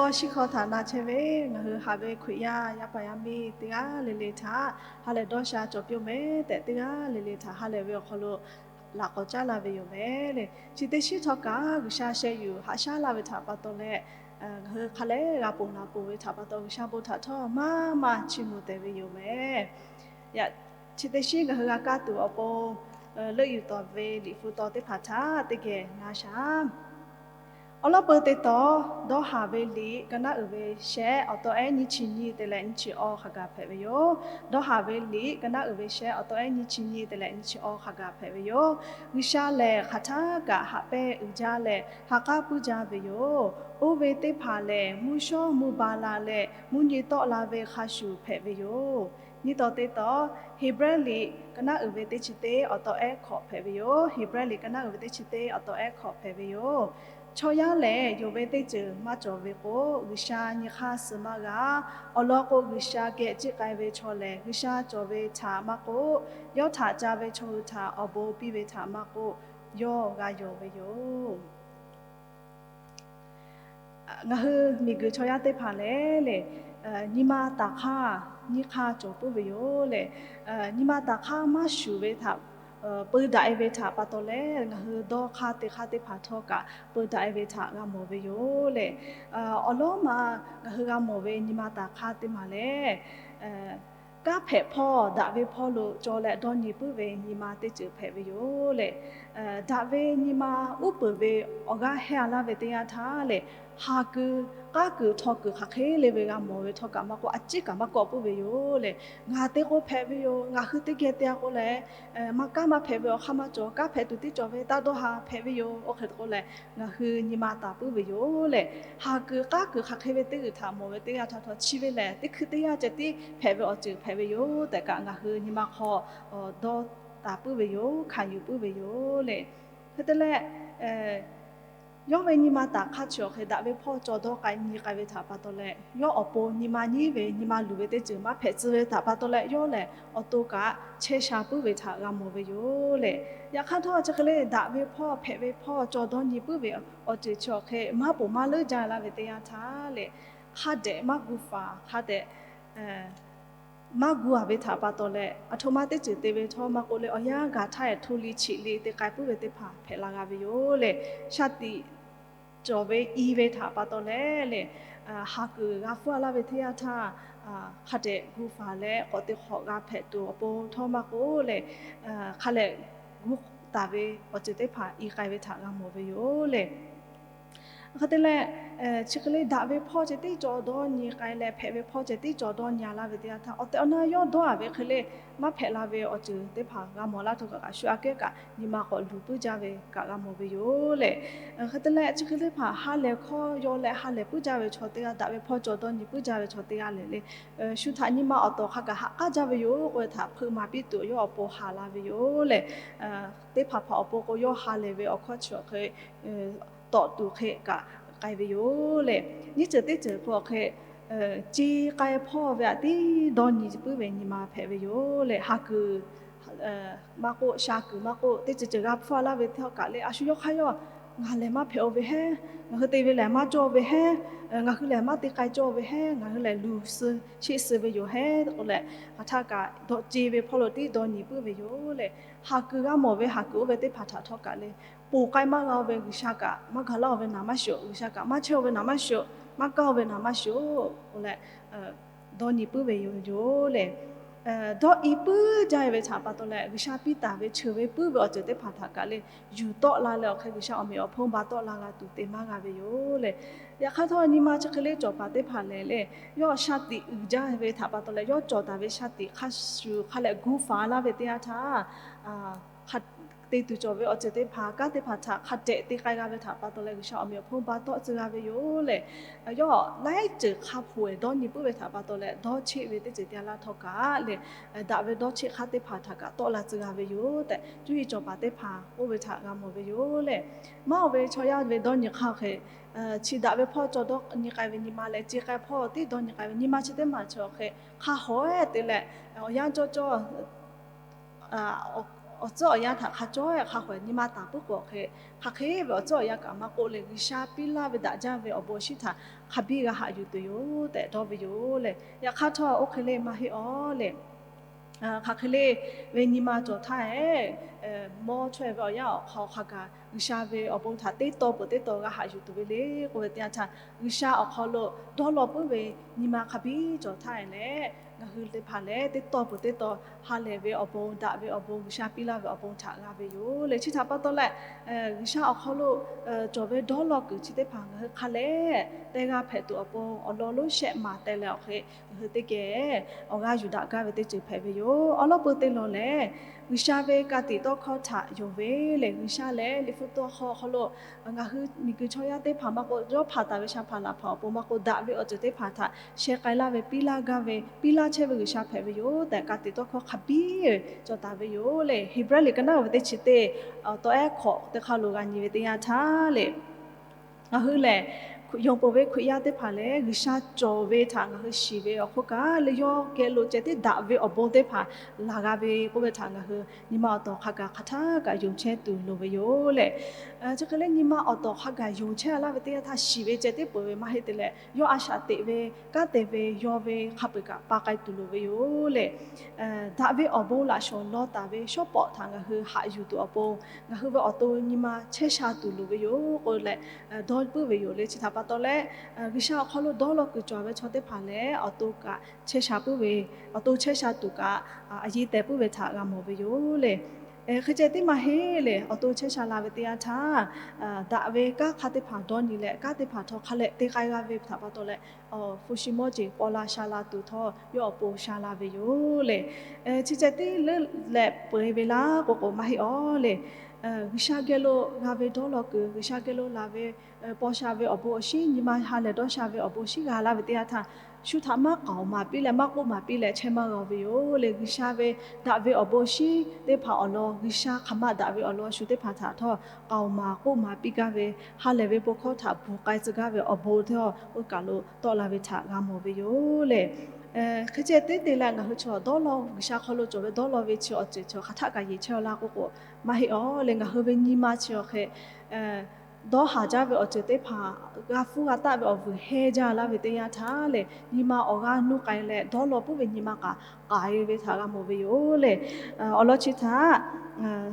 Awˬ lawn chi hk'aw htaꞈ na chehˇ ve ngaˬ hui haꞈ ve Hkriꞈ yaˇ yaˇ paˍ yaˇ miˇ teˇ g'aˇ le le htaꞈ ha lehˬ dawˇ sha cawˬ piˇ-oˆ mehˍ tehꞈ, teˇ g'aˇ le le htaꞈ ha lehˬ ve awˬ hk'aw lo laꞈ k'awꞈ caˉ laˇ ve yoˬ mehˍ le. Chi teˇ shinˉ htawˇ kaꞈ G'uiˬsha sheh yuˬ haꞈ shaˉ laˇ ve htaꞈ pa taw leh, ngaˬ hui hk'a lehˬ g'a ponˬ naˍ ponˬ ve htaꞈ pa taw G'uiˬsha bon htaꞈ htawˇ maˇ maˇ chiˇ mvuh tehꞈ ve yoˬ mehˍ. Yaꞈ, chi teˇ shinˉ ngaˬ hui g'a kaˇ tuˬ awˬ pon, leuˆ yuˬ tawˍ ve liꞈ hpu taw teˇ hpaˍ htaꞈ teˇ geh na shaˍ. Awˬ lawn peuˬ te taw, dawˇ haˍ ve liꞈ ka naˉ uiˍ ve shehˆ awˬ taw ehˉ nyiˇ chi nyiˇ te leh nyiˇ chi awˇ hk'a gaˬ hpehꞈ ve yoˬ. Dawˇ haˍ ve liꞈ ka naˉ uiˍ ve shehˆ awˬ taw ehˉ nyiˇ chi nyiˇ te leh nyiˇ chi awˇ hk'a gaˬ hpehꞈ ve yoˬ. G'uiˬsha lehˬ hk'aˬ htaˇ kaꞈ haꞈ pehnˇ uiˍ jaˇ leh ha k'aˉ puiˉ jaˇ ve yoˬ. Oˇ ve teˇ hpaˍ lehˬ mvuhˇ shawˉ mvuhˇ ba la leh mvuhˇ nyi tawˆ la ve hk'a shuˍ hpehꞈ ve yoˬ. Nyiˇ taw teˇ taw, Heˍbrehˇ liꞈ ka naˉ uiˍ ve teˇ chi teˇ awˬ taw ehˉ hkawꞈ hpehꞈ ve yoˬ. Heˍbrehˇ liꞈ ka naˉ uiˍ ve teˇ chi teˇ awˬ taw ehˉ hkawꞈ hpehꞈ ve yoˬ. Chaw yaˇ lehˬ yonˍ ve teˇ ceuˬ maˇ cawˬ ve k'o, G'uiˬsha nyi hk'aˇ suh maˇ g'a. Awˬ lawn k'o, G'uiˬsha geh ciˆ k'ai ve chaw lehˬ, G'uiˬsha cawˬ ve htaꞈ maˇ k'oˆ, yawˇ htaꞈ ca ve chaw hui htaꞈ awˬ bon piˇ ve htaꞈ maˇ k'oˆ, yawˇ g'a yonˍ ve yoˬ. Ngaˬ hui miˬguiˬ chaw yaˇ teˇ hpaˍ lehˬ le, nyi ma taˍ hk'aˇ nyiˇ hk'aˇ cawˬ puiˉ ve yoˬ le. Nyi ma taˍ hk'aˇ maˇ shuˍ ve htaꞈ peu daꞈ e ve htaꞈ pa taw leh, ngaˬ hui dawˇ hk'aˇ te hk'aˇ teˇ hpaˍ htawˇ kaꞈ peu daꞈ e ve htaꞈ g'a mawˬ ve yoˬ le. Awˬ lawn ma ngaˬ hui g'a mawˬ ve nyi ma taˍ hk'aˇ teˇ maˬ lehˬ, kanˉ hpehꞈ hpawˇ daꞈ ve hpawˇ lo cawˬ leh dawˇ nyi puiˉ ve nyi ma teˇ ceuˬ hpehꞈ ve yoˬ le. Daꞈ ve nyi ma uˉ peunˍ ve awˬ g'aˇ hehˇ a laˇ ve teˇ yanˇ htaˇ lehˬ, ha kuiˬ k'aˉ kuiˬ htaw kuiˬ hk'aˬ hk'e le ve g'a mawˬ ve htawˇ kaꞈ maˇ k'oˆ, a ciˉ kaꞈ maˇ kawˆ puiˉ ve yoˬ le. Ngaˬ te k'o hpehꞈ ve yoˬ. Ngaˬ hui teˇ geh te a k'o lehˬ, maˇ kanˉ maˇ hpehꞈ ve awˬ hk'aˇ maˇ cawˬ. Kanˉ hpehꞈ tuˬ tiˉ cawˬ ve taˇ dawˇ ha hpehꞈ ve yoˬ. Oˇ hk'e te k'o lehˬ, ngaˬ hui nyi ma taˍ puiˉ ve yoˬ le. Ha kuiˬ k'aˉ kuiˬ hk'aˬ hk'e ve teˇ g'uiˬ htaꞈ mawˬ ve teˇ yanˇ htaˇ htawˇ, chi ve lehˬ teˇ hkui teˇ yanˇ ceh tiˉ hpehꞈ ve awˬ ceuˬ hpehꞈ ve yoˬ tehꞈ kaꞈ ngaˬ hui nyi ma hk'aw dawˇ taˍ puiˉ ve yoˬ. Hkanˍ yuˬ puiˉ ve yoˬ le. Hk'e te leh, yawˇ ve nyi ma taˍ hk'aˇ chi awˬ hk'e daꞈ ve hpawˇ cawˬ dawˇ k'ai nyi k'ai ve htaꞈ pa taw leh, yawˇ awˬ pon nyi ma nyiˉ ve nyi ma luˬ ve teˇ ceuˬ maˇ hpehꞈ tcuh ve htaꞈ pa taw leh, yawˇ lehˬ awˬ to kaꞈ chehˇ sha puiˉ ve htaꞈ g'a mawˬ ve yoˬ le. Yaꞈ hk'aˇ htawˇ chi hk'e le daꞈ ve hpawˇ hpehꞈ ve hpawˇ cawˬ dawˇ nyi puiˉ ve awˬ ceuˬ chi awˬ hk'e maˇ ponˬ maˇ leuˉ jaˇ laˇ ve teˇ yanˇ htaˇ lehˬ, hk'a dehꞈ maˇ gu faˍ hk'a dehꞈ maˇ gu a ve htaꞈ pa taw leh, aˬ htoꞈ ma teˇ ceuˬ te ve htawˇ maˇ k'oˆ leh, awˬ yanˇ gaˬ htaˇ ehˍ hto li chi li te k'ai puiˉ ve teˇ hpaˍ hpehꞈ la g'a ve yoˬ le. Sha tiꞈ cawˬ ve i ve htaꞈ pa taw leh le, ha kuiˬ g'a hpfuhˇ a laˇ ve teˇ yanˇ htaˇ, hk'a dehꞈ gu faˍ leh k'awꞈ te hk'awꞈ g'a hpehꞈ tuˬ awˬ pon htawˇ maˇ k'oˆ le, hk'a lehˬ gu taˍ ve awˬ ceuˬ teˇ hpaˍ i k'ai ve htaꞈ g'a mawˬ ve yoˬ le. Hk'e te leh, chi hk'e le daꞈ ve hpawˇ ceh tiˉ cawˬ dawˇ nyi k'ai leh, hpehꞈ ve hpawˇ ceh tiˉ cawˬ dawˇ nyi a laˇ ve teˇ yanˇ htaˇ, awˬ tehˬ awˬ na yawˇ dawˇ a ve hk'e le maˇ hpehꞈ la ve awˬ ceuˬ teˇ hpaˍ g'a mawˬ laˇ htawˇ kaꞈ, shu aꞈ kehˉ kaꞈ nyi ma k'awꞈ luˬ puiˉ jaˇ ve kaꞈ g'a mawˬ ve yoˬ le. Hk'e te leh chi hk'e teˇ hpaˍ ha lehˬ hkawˇ yaw leh ha lehˬ puiˉ jaˇ ve chaw teˇ g'aˇ, daꞈ ve hpawˇ cawˬ dawˇ nyi puiˉ jaˇ ve chaw teˇ g'aˇ lehˬ le, shu htaꞈ nyi ma awˬ tawˍ hk'a gaˬ haꞈ k'aˉ jaˇ ve yoˬ k'oˆ ve htaꞈ hpeuꞈ maˍ piˇ tuˬ yawˇ awˬ pon ha la ve yoˬ le. Teˇ hpaˍ hpaˍ awˬ pon k'o, yawˇ ha lehˬ ve awˬ hkawˇ chi awˬ hk'e tawꞈ tuˬ hk'e kaꞈ k'ai ve yoˬ le. Nyiˇ ceuˬ teˇ ceuˬ k'o awˬ hk'e, ce k'ai hpawˇ ve aꞈ tiˉ dawˇ nyi puiˉ ve nyi ma hpehꞈ ve yoˬ le. Ha kuiˬ maˇ k'oˆ, sha kuiˬ maˇ k'oˆ, teˇ ceuˬ ceuˬ g'a hpfuhˇ a laˇ ve teˇ hawˉ kaꞈ le, a shu yawˇ hk'aˇ yawˇ ngaˬ lehˬ maˇ hpehꞈ-o ve heˉ, ngaˬ hui te ve lehˬ maˇ cawˇ ve heˉ, ngaˬ hui lehˬ maˇ te k'ai cawˇ ve heˉ, ngaˬ hui lehˬ luˬ suh sheˆ suh ve yoˬ heˉ k'oˆ leh, hk'aˬ htaˇ kaꞈ dawˇ ce ve hpawˇ lo tiˉ dawˇ nyi puiˉ ve yoˬ le. Ha kuiˬ g'a mawˬ ve ha kuiˬ oˇ ve teˇ hpaˍ htaꞈ htawˇ kaꞈ le, ponˬ k'ai maˇ g'a-o ve G'uiˬsha kaꞈ maˇ gaˬ laˇ-o ve naˍ maˇ shoˍ, G'uiˬsha kaꞈ maˇ chehˇ-o ve naˍ maˇ shoˍ, maˇ kaˇ-o ve naˍ maˇ shoˍ k'oˆ leh, dawˇ nyi puiˉ ve yoˬ le. Dawˇ i puiˉ jaˇ ve htaꞈ pa taw leh, G'uiˬsha piˇ taˍ ve cheuˬ ve puiˉ ve awˬ ceuˬ teˇ hpaˍ htaꞈ kaꞈ le, yuˬ tawˆ la leh awˬ hk'e G'uiˬsha awˬ meꞈ awˬ hponˇ ba tawˆ la g'a tuˬ te maˇ g'a ve yoˬ le. Yaꞈ hk'aˇ htawˇ nyi ma chi hk'e le cawˬ paˍ teˇ hpaˍ lehˬ le, yawˇ sha tiꞈ uiˍ jaˇ ve htaꞈ pa taw leh, yawˇ cawˬ taˍ ve sha tiꞈ hk'a shuˍ hk'a lehˬ gu faˍ laˇ ve teˇ yanˇ htaˇ, hk'a te tuˬ cawˬ ve awˬ ceuˬ teˇ hpaˍ kanˉ teˇ hpaˍ htaꞈ hk'a dehꞈ te k'ai g'a ve htaꞈ pa taw leh, G'uiˬsha awˬ meꞈ awˬ hponˇ ba tawˆ tcuh g'a ve yoˬ le. Yawˇ laiˉ ceuˬ hk'a hpoꞈ-e dawˇ nyi puiˉ ve htaꞈ pa taw leh, dawˇ cheˆ ve teˇ ceuˬ te a laˇ htawˇ kaꞈ le, daꞈ ve dawˇ cheˆ hk'aˇ teˇ hpaˍ htaꞈ kaꞈ tawˆ la tcuh g'a ve yoˬ tehꞈ, cuˇ yiˍ cawˬ paˍ teˇ hpaˍ k'oˆ ve htaꞈ g'a mawˬ ve yoˬ le. Maˇ-oˬ ve chaw yaˇ ve dawˇ nyi hk'aˇ hk'e, chi daꞈ ve hpawˇ cawˬ dawˇ nyi k'ai ve nyi ma leh, ce k'ai hpawˇ tiˉ dawˇ nyi k'ai ve nyi ma chi teˇ maˬ chi awˬ hk'e hk'a hawˉ-e te leh, awˬ yanˇ cawˇ cawˇ awˬ tcuhˉ awˬ yanˇ htaꞈ hk'a cawˇ hk'a hawehˬ nyi ma taˍ puiˉ k'o hk'e, hk'aˬ hk'e ve awˬ tcuhˉ awˬ yanˇ kaꞈ maˇ k'oˆ leh, G'uiˬsha piˇ laˇ ve daꞈ jaˇ ve awˬ bon awˬ shinˉ htaꞈ hk'a biˇ g'a haꞈ yuˬ tuˬ yoˬ tehꞈ dawˇ ve yoˬ le. Yaꞈ hk'aˇ htawˇ oˇ hk'e le maˇ heˆ aˬ le. Hk'aˬ hk'e le ve nyi ma cawˬ htaˇ e, mawˇ chaweh ve awˬ yanˇ awˬ hk'aw hk'a gaˬ G'uiˬsha ve awˬ bon htaꞈ teˇ taw peuˬ teˇ taw g'a haꞈ yuˬ tuˬ ve le k'oˆ ve teˇ yanˇ htaˇ, G'uiˬsha awˬ hk'aw lo dawˇ law puiˉ ve nyi ma hk'a biˇ cawˬ htaˇ e leh, ngaˬ hui teˇ hpaˍ lehˬ teˇ taw peuˬ teˇ taw ha lehˬ ve awˬ bon, daꞈ ve awˬ bon, G'uiˬsha piˇ laˇ ve awˬ bon htaꞈ g'a ve yoˬ le. Chi htaꞈ pa taw leh, G'uiˬsha awˬ hk'aw lo cawˬ ve dawˇ law kuiˬ chi teˇ hpaˍ ngaˬ hui hk'a lehˬ te g'a hpehꞈ tuˬ awˬ pon awˬ lawn lonˉ shehˆ maˍ teh leh awˬ hk'e ngaˬ hui teˇ geh awˬ g'aˇ yuˬ daꞈ gaˇ ve teˇ ceuˬ hpehꞈ ve yoˬ. Awˬ lawn peu te lawˬ lehˬ, G'uiˬsha ve ka tiꞈ tawˇ hkawˇ htaꞈ yonˍ ve le. G'uiˬsha lehˬ liꞈ hpu tawˇ hkawˇ awˬ hk'aw lo ngaˬ hui miˬguiˬ chaw yaˇ teˇ hpaˍ maˇ k'oˆ, yawˇ hpanˍ taˍ ve sha hpaˍ laˬ hpaˍ awˬ pon maˇ k'oˆ, daꞈ ve awˬ ceuˬ teˇ hpaˍ htaꞈ sheh k'ai laˇ ve, piˇ laˇ gaˇ ve, piˇ laˇ chehˇ ve G'uiˬsha hpehꞈ ve yoˬ tehꞈ ka tiꞈ tawˇ hkawˇ hk'a biˇ cawˬ taˍ ve yoˬ le. Heˍbrehˇ liꞈ ka naˉ uiˍ ve teˇ chi teˇ, tawˇ ehˉ hkawꞈ teˇ hk'aˇ lo g'a nyi ve teˇ yanˇ htaˇ le, ngaˬ hui lehˬ yonˍ peuˬ ve Hkriꞈ yaˇ teˇ hpaˍ lehˬ, G'uiˬsha cawˬ ve htaꞈ ngaˬ hui shiˍ ve awˬ hk'oˆ kaꞈ le, yawˇ geh lo ceh tiˉ daꞈ ve awˬ bon teˇ hpaˍ laˬ g'a ve k'oˆ ve htaꞈ ngaˬ hui nyi ma awˬ tawˍ hk'a gaˬ hk'aˬ htaˇ kaꞈ yonˍ chehˇ tuˬ loˍ ve yoˬ le. Chi hk'e leh nyi ma awˬ tawˍ hk'a gaˬ yonˍ chehˇ laˇ ve teˇ yanˇ htaˇ shiˍ ve ceh tiˉ peuˬ ve maˇ heˆ te leh, yawˇ a shaꞈ teꞈ ve kanˉ te ve yawˇ ve hk'a peu-eˬ kaꞈ pa k'ai tuˬ loˍ ve yoˬ le. Daꞈ ve awˬ bon laꞈ shawˍ law taˍ ve shawˉ pawˍ htaꞈ ngaˬ hui haꞈ yuˬ tuˬ awˬ pon, ngaˬ hui ve awˬ to nyi ma chehˇ sha tuˬ loˍ ve yoˬ k'oˆ leh dawˇ puiˉ ve yoˬ le. Chi htaꞈ pa taw leh, G'uiˬsha awˬ hk'aw lo dawˇ law kuiˬ cawˬ ve chaw teˇ hpaˍ lehˬ, awˬ to kaꞈ chehˇ sha puiˉ ve, awˬ to chehˇ sha tuˬ kaꞈ a yehˬ tehˬ puiˉ ve htaꞈ g'a mawˬ ve yoˬ le. Hk'e ceh tiˉ maˇ heˆ le, awˬ to chehˇ sha la ve teˇ yanˇ htaˇ, daꞈ ve kanˉ hk'a teˇ hpaˍ dawˇ nyi leh, kanˉ teˇ hpaˍ htawˇ hk'a leh te k'ai g'a ve htaꞈ pa taw leh, hpu shi mawˇ jeˬ paw la sha la tuˬ htawˇ yawˇ awˬ pon sha la ve yoˬ le. Chi ceh tiˉ leuˉ leh peu-eˬ ve laˇ k'o k'o maˇ heˆ aˬ le. G'uiˬsha geh lo g'a ve dawˇ law kuiˬ, G'uiˬsha geh lo laˬ ve paw sha ve awˬ bon awˬ shinˉ, nyi ma ha lehˬ dawˇ sha ve awˬ bon awˬ shinˉ g'a laˇ ve teˇ yanˇ htaˇ, shu htaꞈ maˇ k'aoˍ maˍ piˇ leh maˇ k'oˆ maˍ piˇ leh chehˇ maˇ g'a ve yoˬ le. G'uiˬsha ve daꞈ ve awˬ bon awˬ shinˉ teˇ hpaˍ awˬ lawn, G'uiˬsha hk'aˬ ma daꞈ ve awˬ lawn shu teˇ hpaˍ htaꞈ htawˇ k'aoˍ maˍ k'oˆ maˍ piˇ gaˇ ve, ha lehˬ ve bon hkawˇ htaꞈ bvuhˬ k'ai tcuh gaˇ ve awˬ bon htawˇ oˇ kaˬ lo tawˆ la ve htaꞈ g'a mawˬ ve yoˬ le. Hk'e ceh tiˉ te leh ngaˬ hui chaw dawˇ law, G'uiˬsha hk'aw lo cawˬ ve dawˇ law ve chi awˬ ceuˬ chi hk'aˬ htaˆ kaꞈ yeˬ chehˇ aw laˇ k'o k'o maˇ heˆ aˬ le. Ngaˬ hui ve nyi ma chi awˬ hk'e dawˇ haˍ jaˇ ve awˬ ceuˬ teˇ hpaˍ g'a hpfuhˇ g'a taˆ ve awˬ vuiˬ heˇ jaˇ laˇ ve teˇ yanˇ htaˇ lehˬ, nyi ma awˬ g'aˇ nuˇ k'ai leh dawˇ law puiˉ ve nyi ma kaꞈ k'ai ve htaꞈ g'a mawˬ ve yoˬ le. Awˬ lawn chi htaꞈ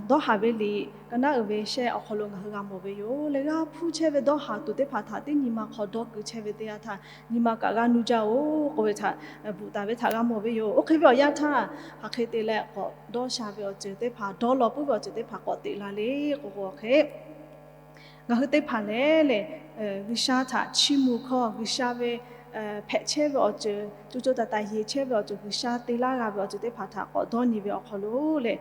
dawˇ haˍ ve liꞈ ka naˉ uiˍ ve shehˆ awˬ hk'aw lo ngaˬ hui g'a mawˬ ve yoˬ le. G'a hpfuhˇ chehˇ ve dawˇ haˍ tuˬ teˇ hpaˍ htaꞈ teˇ nyi ma hk'aw dawˇ keu chehˇ ve teˇ yanˇ htaˇ, nyi ma kaꞈ g'aˇ nuˇ jaˇ oˬ k'oˆ ve htaꞈ bvuhꞈ taˍ ve htaꞈ g'a mawˬ ve yoˬ. Oˇ hk'e ve awˬ yanˇ htaˇ, hk'aˬ hk'e te leh k'awꞈ dawˇ sha ve awˬ ceuˬ teˇ hpaˍ, dawˇ law puiˉ ve awˬ ceuˬ teˇ hpaˍ k'awꞈ teꞈ la le k'o k'o hk'e, ngaˬ hui teˇ hpaˍ lehˬ le, G'uiˬsha htaꞈ chiˇ mvuh hkawˇ, G'uiˬsha ve hpehꞈ chehˇ ve awˬ ceuˬ co co taiˍ taiˍ yeˬ chehˇ ve awˬ ceuˬ, G'uiˬsha te laˇ g'a ve awˬ ceuˬ teˇ hpaˍ htaꞈ k'awꞈ dawˇ nyi ve awˬ hk'aw lo lehˬ,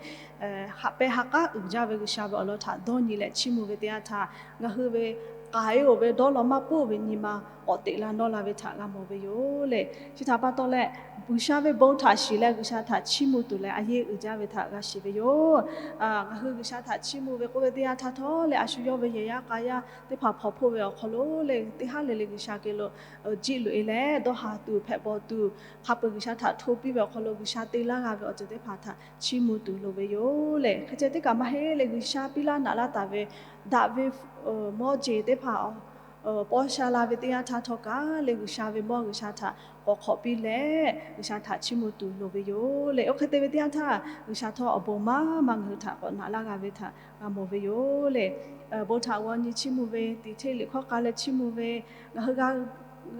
haꞈ pehnˇ ha k'aˉ uiˍ jaˇ ve G'uiˬsha ve awˬ lawn htaꞈ dawˇ nyi leh chiˇ mvuh ve teˇ yanˇ htaˇ, ngaˬ hui ve k'ai oˬ ve dawˇ law maˇ puiˉ ve nyi ma k'awꞈ teꞈ la nawˇ la ve htaꞈ g'a mawˬ ve yoˬ le. Chi htaꞈ pa taw leh, G'uiˬsha ve bon htaꞈ shiˍ leh G'uiˬsha htaꞈ chiˇ mvuh tuˬ leh a yehˬ uiˍ jaˇ ve htaꞈ g'a shiˍ ve yoˬ. Ngaˬ hui G'uiˬsha htaꞈ chiˇ mvuh ve k'oˆ ve teˇ yanˇ htaˇ htawˇ leh, a shu yawˇ ve yehˬ yaˇ k'a yaˇ teˇ hpaˍ hpawnˬ hpoˆ ve awˬ hk'aw lo lehˬ, teˇ haˉ le le G'uiˬsha geh lo jiˆ loꞈ e leh dawˇ haˍ tuˬ hpehꞈ bawˬ tuˬ, hk'a peu-eˬ G'uiˬsha htaꞈ hto piˇ ve awˬ hk'aw lo G'uiˬsha te laˇ g'a ve awˬ ceuˬ teˇ hpaˍ htaꞈ chiˇ mvuh tuˬ loˍ ve yoˬ lehˬ. Hk'e ceh tiˉ kaꞈ maˇ heˆ leh, G'uiˬsha piˇ laˇ naꞈ laˇ taˍ ve daꞈ ve mawˇ jeˬ teˇ hpaˍ paw sha la ve teˇ yanˇ htaˇ htawˇ kaꞈ lehˬ, G'uiˬsha ve mawˇ G'uiˬsha htaꞈ k'awꞈ hk'awꞈ piˇ leh G'uiˬsha htaꞈ chiˇ mvuh tuˬ loˍ ve yoˬ lehˬ. Oˇ hk'e te ve teˇ yanˇ htaˇ, G'uiˬsha htawˇ awˬ bon maˇ maˇ ngaˬ hui htaꞈ k'awꞈ naꞈ laˇ g'a ve htaꞈ g'a mawˬ ve yoˬ lehˬ. Bon htaꞈ g'aw nyi chiˇ mvuh ve, tiꞈ hteˇ liꞈ hkawˇ k'a leh chiˇ mvuh ve, ngaˬ hui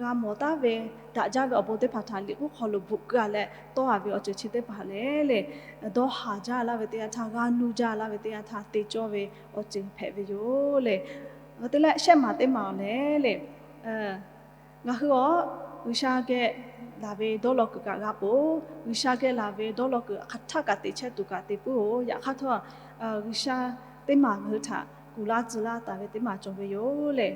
g'a mawˬ taˉ ve daꞈ jaˇ ve awˬ bon teˇ hpaˍ htaꞈ liꞈ k'uˉ hk'aw lo bvuhꞈ keu-a leh tawˇ-a ve awˬ ceuˬ chi teˇ hpaˍ lehˬ lehˬ, dawˇ haˍ jaˇ laˇ ve teˇ yanˇ htaˇ, g'aˇ nuˇ jaˇ laˇ ve teˇ yanˇ htaˇ te cawˇ ve awˬ ceuˬ hpehꞈ ve yoˬ lehˬ. Te leh shehˆ maˬ teˇ maˬ awˬ lehˬ lehˬ, ngaˬ hui awˬ G'uiˬsha geh laˬ ve dawˇ law kuiˬ kaꞈ g'a peuˬ-oˬ. G'uiˬsha geh laˬ ve dawˇ law kuiˬ hk'aˬ htaˆ kaꞈ teꞈ chehˇ tuˬ kaꞈ te puiˉ-oˬ. Yaꞈ hk'aˇ htawˇ, G'uiˬsha teˇ maˬ ngaˬ hui htaꞈ kuˬ laˇ tcuh laˇ taˍ ve teˇ maˬ cawˬ ve yoˬ lehˬ.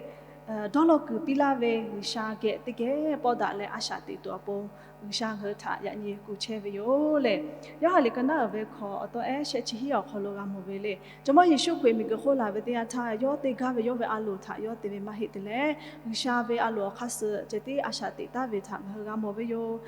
Dawˇ law kuiˬ piˇ laˇ ve G'uiˬsha geh teˇ geh pawˆ daꞈ leh a shaꞈ teꞈ tuˬ awˬ pon G'uiˬsha ngaˬ hui htaꞈ yaꞈ nyi kuˬ chehˇ ve yoˬ le. Yawˇ ha liꞈ ka naˉ uiˍ ve hkawꞈ awˬ tawˇ ehˉ shehˆ chi hiˉ awˬ hk'aw lo g'a mawˬ ve le. Jawˇmawˇ Yeˍsuˆ Hkriꞈ miˬguiˬ hk'oˆ laˬ ve teˇ yanˇ htaˇ, yawˇ te gaˇ ve yawˇ ve a loˍ htaꞈ yawˇ te ve maˇ heˆ te leh, G'uiˬsha ve a loˍ awˬ hk'aˇ suh ceh tiˉ a shaꞈ teꞈ taˍ ve htaꞈ ngaˬ hui g'a mawˬ ve yoˬ.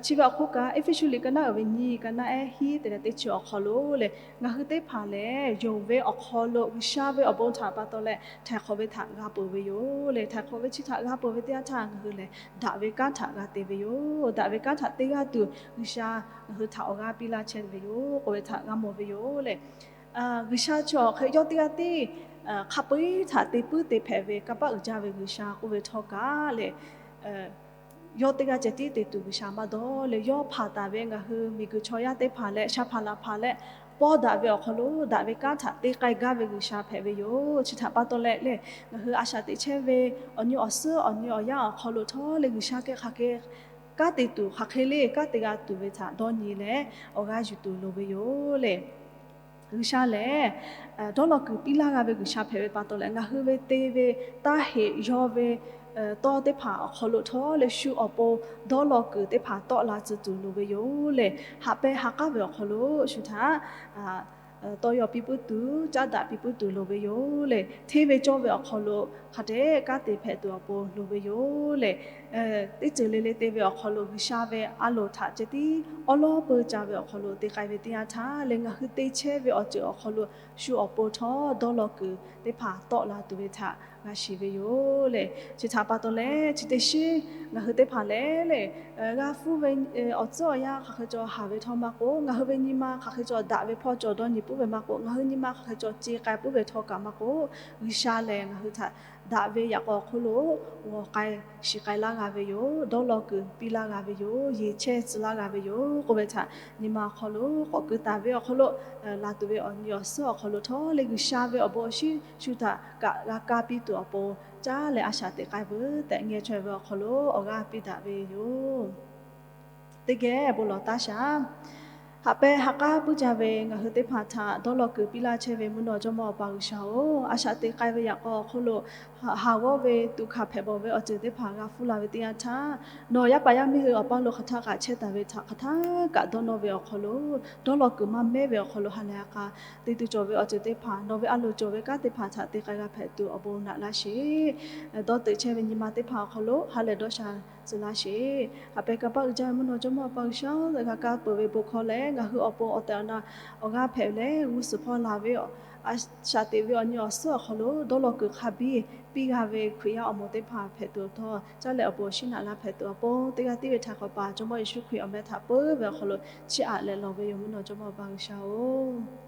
Chi ve awˬ hk'oˆ kaꞈ, Eˇfeˇsuꞈ liꞈ ka naˉ uiˍ ve nyiˇ ka naˉ ehˉ hiˉ te leh teˇ chi awˬ hk'aw lo lehˬ, ngaˬ hui teˇ hpaˍ lehˬ yonˍ ve awˬ hk'aw lo G'uiˬsha ve awˬ bon htaꞈ pa taw leh htaiˍ hk'awꞈ ve htaꞈ g'a peuˬ ve yoˬ le. Htaiˍ hk'awꞈ ve chi htaꞈ g'a peuˬ ve teˇ yanˇ htaˇ, ngaˬ hui lehˬ daꞈ ve kanˉ htaꞈ g'a te ve yoˬ. Daꞈ ve kanˉ htaꞈ te g'a tuˬ G'uiˬsha ngaˬ hui htaꞈ awˬ g'aˇ piˇ laˇ chehˇ ve yoˬ k'oˆ ve htaꞈ g'a mawˬ ve yoˬ le. G'uiˬsha chi awˬ hk'e yawˇ teˇ g'aˇ tiˉ hk'a peu-eˬ htaꞈ te puiˉ te hpehꞈ ve kanˇ paˆ uiˍ jaˇ ve G'uiˬsha k'oˆ ve htawˇ kaꞈ lehˬ, yawˇ teˇ g'aˇ ceh tiˉ te tuˬ G'uiˬsha maˇ dawˇ leh, yawˇ hpanˍ taˍ ve ngaˬ hui miˬguiˬ chaw yaˇ teˇ hpaˍ leh sha hpaˍ laˬ hpaˍ leh pawˇ daꞈ ve awˬ hk'aw lo daꞈ ve kanˉ htaꞈ te k'ai gaˇ ve G'uiˬsha hpehꞈ ve yoˬ. Chi htaꞈ pa taw leh lehˬ, ngaˬ hui a shaꞈ teꞈ chehˇ ve awˬ nyi awˬ suhˉ awˬ nyi awˬ yanˇ awˬ hk'aw lo htawˇ leh G'uiˬsha geh hk'aˬ hk'e kanˉ te tuˬ, hk'aˬ hk'e le kanˉ te g'a tuˬ ve htaꞈ dawˇ nyi leh awˬ g'aˇ yuˬ tuˬ loˍ ve yoˬ le. G'uiˬsha lehˬ, dawˇ law kuiˬ piˇ laˇ g'a ve G'uiˬsha hpehꞈ ve pa taw leh, ngaˬ hui ve te ve taˇ heꞈ yaw ve tawˇ teˇ hpaˍ awˬ hk'aw lo htawˇ leh shu awˬ pon dawˇ law kuiˬ teˇ hpaˍ tawˆ la tcuh tuˬ loˍ ve yoˬ le. Haꞈ pehnˇ ha k'aˉ ve awˬ hk'aw lo shu htaꞈ tawˇ yaw piˇ puiˉ tuˬ, caˉ daꞈ piˇ puiˉ tuˬ loˍ ve yoˬ le. Hteˇ ve cawˇ ve awˬ hk'aw lo hk'a dehꞈ kanˉ te hpehꞈ tuˬ awˬ pon loˍ ve yoˬ le. Teˇ ceuˬ le le te ve awˬ hk'aw lo G'uiˬsha ve a loˍ htaꞈ ceh tiˉ awˉ lawˉ peu ca ve awˬ hk'aw lo te k'ai ve teˇ yanˇ htaˇ leh, ngaˬ hui te chehˇ ve awˬ ceuˬ awˬ hk'aw lo shu awˬ pon htawˇ dawˇ law kuiˬ teˇ hpaˍ tawˆ la tuˬ ve htaꞈ g'a shiˍ ve yoˬ le. Chi htaꞈ pa taw leh chi teˇ shiˉ ngaˬ hui teˇ hpaˍ lehˬ le, g'a hpuˇ ve awˬ tcuhˉ awˬ yanˇ hk'aˬ hk'e cawˬ haˍ ve htawˇ maˇ k'oˆ, ngaˬ hui ve nyi ma hk'aˬ hk'e cawˬ daꞈ ve hpawˇ cawˬ dawˇ nyi puiˉ ve maˇ k'oˆ, ngaˬ hui nyi ma hk'aˬ hk'e cawˬ ce k'ai puiˉ ve htawˇ kaꞈ maˇ k'oˆ, G'uiˬsha lehˬ ngaˬ hui htaꞈ daꞈ ve yaꞈ k'aw awˬ hk'oˆ lo g'awˬ k'ai shiˍ k'ai laˇ g'a ve yoˬ. Dawˇ law kuiˬ piˇ laˇ g'a ve yoˬ. Yeˬ chehˇ tcuh laˇ g'a ve yoˬ k'oˆ ve htaꞈ nyi ma awˬ hk'aw lo k'awꞈ keu taˍ ve awˬ hk'aw lo, laˬ tuˬ ve awˬ nyi awˬ suhˉ awˬ hk'aw lo htawˇ leh G'uiˬsha ve awˬ bon awˬ shinˉ shu htaꞈ kaꞈ g'a kaˇ piˇ tuˬ awˬ pon caˉ leh a shaꞈ teꞈ k'ai veuˬ tehꞈ ngeh chaweh ve awˬ hk'aw lo awˬ g'aˇ piˇ daꞈ ve yoˬ. Teˇ geh bon lawˬ taˇ shaˍ. Haꞈ pehnˇ ha k'aˉ puiˉ jaˇ ve ngaˬ hui teˇ hpaˍ htaꞈ dawˇ law kuiˬ piˇ laˇ chehˇ ve mvuhˇ naw jawˇmawˇ Awˬ pa G'uiˬsha-oˬ, a shaꞈ teꞈ k'ai ve yaꞈ k'aw awˬ hk'oˆ lo haˍ g'awˇ ve tuꞈ hkanˍ hpehꞈ bawˬ ve awˬ ceuˬ teˇ hpaˍ g'a hpuˇ la ve teˇ yanˇ htaˇ, nawˬ yaˇ paˍ yaˇ miˇ hui awˬ paˇ lo hk'aˬ htaˇ kaꞈ chehˇ taˍ ve htaꞈ hk'aˬ htaˇ kaꞈ dawˇ nawˇ ve awˬ hk'aw lo, dawˇ law kuiˬ maˇ mehˉ ve awˬ hk'aw lo ha lehˬ ha k'a te tuˬ cawˬ ve awˬ ceuˬ teˇ hpaˍ nawˬ ve a loˍ cawˬ ve kanˉ teˇ hpaˍ htaꞈ te k'ai g'a hpehꞈ tuˬ awˬ bon naꞈ laˇ sheˍ. Dawˇ teuꞈ chehˇ ve nyi ma teˇ hpaˍ awˬ hk'aw lo ha lehˬ dawˇ sha tcuh laˇ sheˍ. Haꞈ pehnˇ kanˇ paˆ uiˍ jaˇ ve mvuhˇ naw jawˇmawˇ Awˬ pa G'uiˬsha-oˬ, g'a kaˇ peuˬ ve bon hkawˇ leh ngaˬ hui awˬ pon awˬ tehˬ awˬ na awˬ g'aˇ hpehꞈ leh g'uˇ suhˍ hpawˇ laˬ ve a shaꞈ teꞈ ve awˬ nyi awˬ suhˉ awˬ hk'aw lo dawˇ law kuiˬ hk'a biˇ piˇ g'a ve Hkriꞈ yaˇ awˬ moˍ teˇ hpaˍ hpehꞈ tuˬ awˬ tawˇ caˉ leh awˬ bon awˬ shinˉ naꞈ laˇ hpehꞈ tuˬ awˬ pon teˇ g'aˇ tiˉ ve htaꞈ k'awꞈ pa Jawˇmawˇ Yeˍsuˆ Hkriꞈ awˬ meh htaꞈ peuˬ ve awˬ hk'aw lo chiˇ aꞈ leh lawˬ ve yoˬ, mvuhˇ naw jawˇmawˇ Awˬ pa G'uiˬsha-oˬ.